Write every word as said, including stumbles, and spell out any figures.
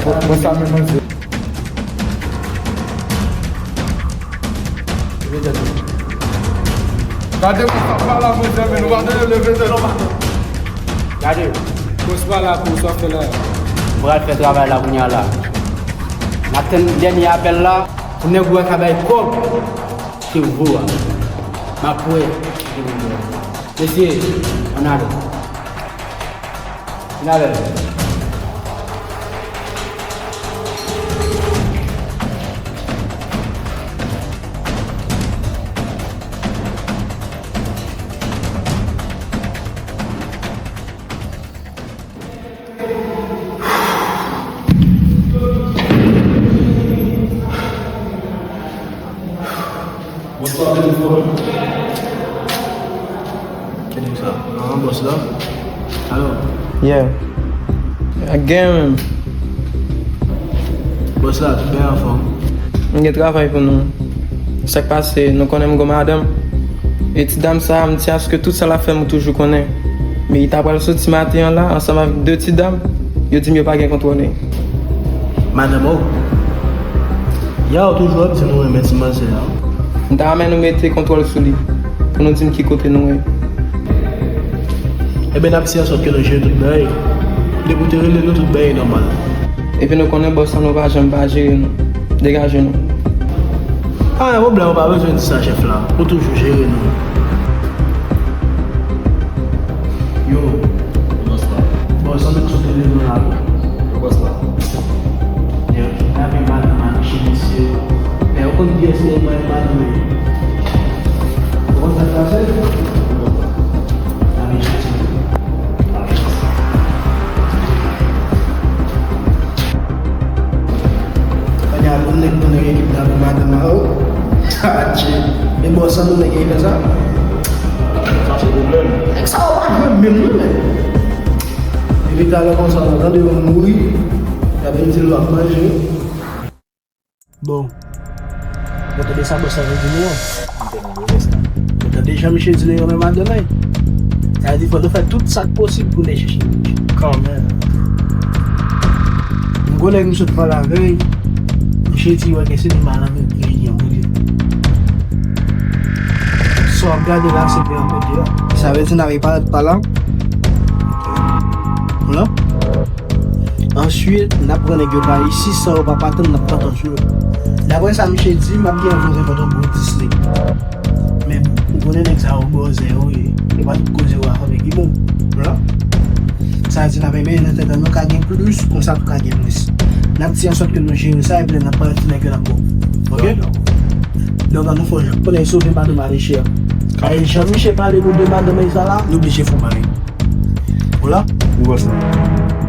Bon, sa menm manzè. Gade kòman sa pale a manzè, men nou pa tande leve tèt. Gade. Bòs pa la pou sa fè la. M pral fè travay la kounye a la. N ap tann dènye apèl la pou nèg ou a ka bay kòb. Ke vo a. M ap wè. Mesye, ann ale. Ann ale. Bonswa, telefòn. Ki nèg sa? Ah, bòs la? Alo? Yeah. Ak gen menm. Bòs la, tout byen anfòm? M gen travay pou nou. Sa k pase, nou konnen m gon madanm. E ti dam sa, m di aske tout sa l ap fè m, ou toujou konnen. Men li ta pral soti maten an la, ansanm avèk de ti dam, yo di m yo pa gen kontwòl li. Madanm ou? Ya, ou toujou ap di nou renmen ti manzè a. M ta renmen nou mete kontwòl sou li, pou nou di m ki kote nou ye. Ebyen, n ap fè an sòt ke nou jere tout bagay. Depi w te rele nou, tout bagay nòmal. Epi nou konnen bòs lan, nou pa janm pa jere nou. Degaje nou. Pa gen pwoblèm, ou pa bezwen di sa, chèf la. Ou toujou jere nou. Yo. Bòs la. Bòs la, nou sot rele nou la. Bòs la. Yo, n ap madanm ak chè misye. Men ou konn pyès li mwen madanm li. Ou konn sa k pase? N ap chèche. Kounye a, bon nèg, bon nèg ekip nan pou madanm a ou. Adje. E bòs an, bon nèg ki fè sa? Talè konsa, nou tande yon moun mouri, y ap di l w ap manje. Bon. Mwen tande sa bòs la vin di nou an. Mwen tande bòs la. Mwen tande jan misye di nou renmen madanm li. Sa vle di fò nou fè tout sa k posib pou n al chèche misye. Kanmenm. M gon nèg m sot pale avè l. Misye di wè ke se li madanm li ki rele an kote. Sa w ap gade la, se pou yon kote la. Sa vle di n ap pale pa la. Ou la? Answit, n ap pran nèg yo pa isi, san yo pa patann, n ap patann sou yo. Daprè sa misye di, m ap gen anvi fè yon gwo dis li. Men ou konnen nèg sa yo bòzè yo ye. E pa tout koze yo a fè ki bon. Ou la? Sa di n ap enmen nan tèt nou ka gen plis, konsa tou ka gen plis. N ap di ansòt ke nou jere sa, epi n ap pale ti nèg yo n ap bon. Oke? Donk, an nou fò plen sove madanm Alichè. Kay jan misye pale nou de madanm sa la, nou blije fon mari. Ou la? Ou wè sa.